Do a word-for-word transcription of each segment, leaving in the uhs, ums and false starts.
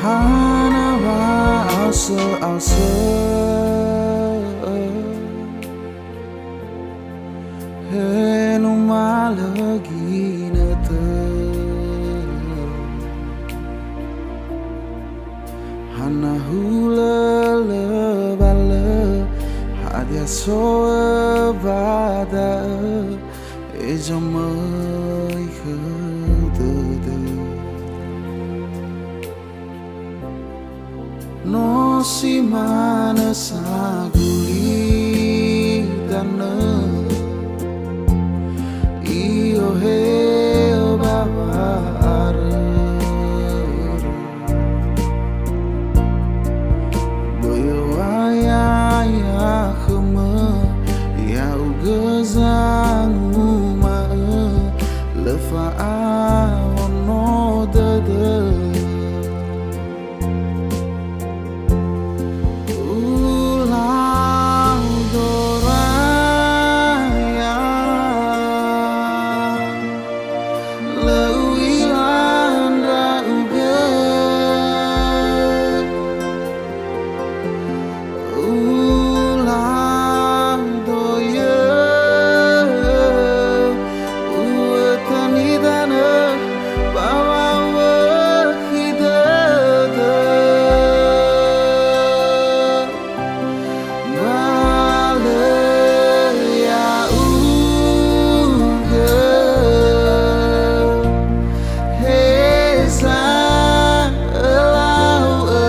Hana wa'asö-asö, he numalö ginötö. Hana hulö lö wa lö, hadia so'ö ba da'ö, e zamöi khöu dödö. No si manö sa gulidanö, i'ohe'ö ba wa'arörö. Böi ö'ayaya khömö, ya'ugö zanguma'ö, lö fa'aono dödö. Ulau doraya, lö u'ila ndra'ugö. Ulau doyö, u'ötöni danö ba wa'ökhi dödö. Ba lö ya'ugö heza ölau-Ö.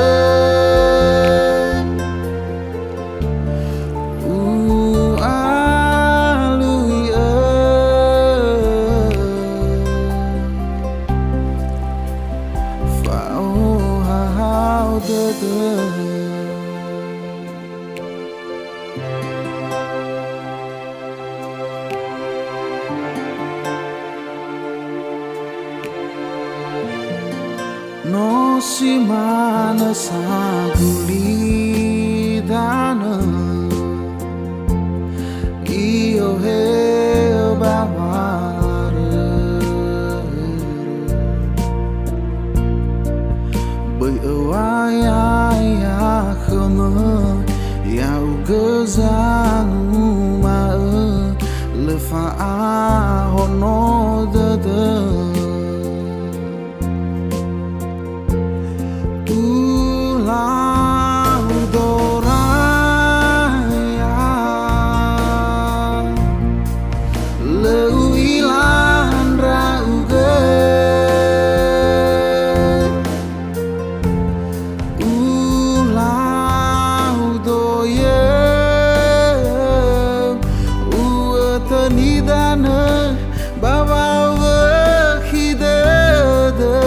U'alui-Ö, fa'ohahau dödö. No si manö sa gulidanö, i'ohe'ö ba wa'arörö. Böi ö'ayaya khömö, ya'ugö zanguma'ö, lö fa'ahono dödö. Ulau doraya, lö u'ila ndra'ugö. Ulau doyö, u'ötöni danö ba wa'ökhi dödö.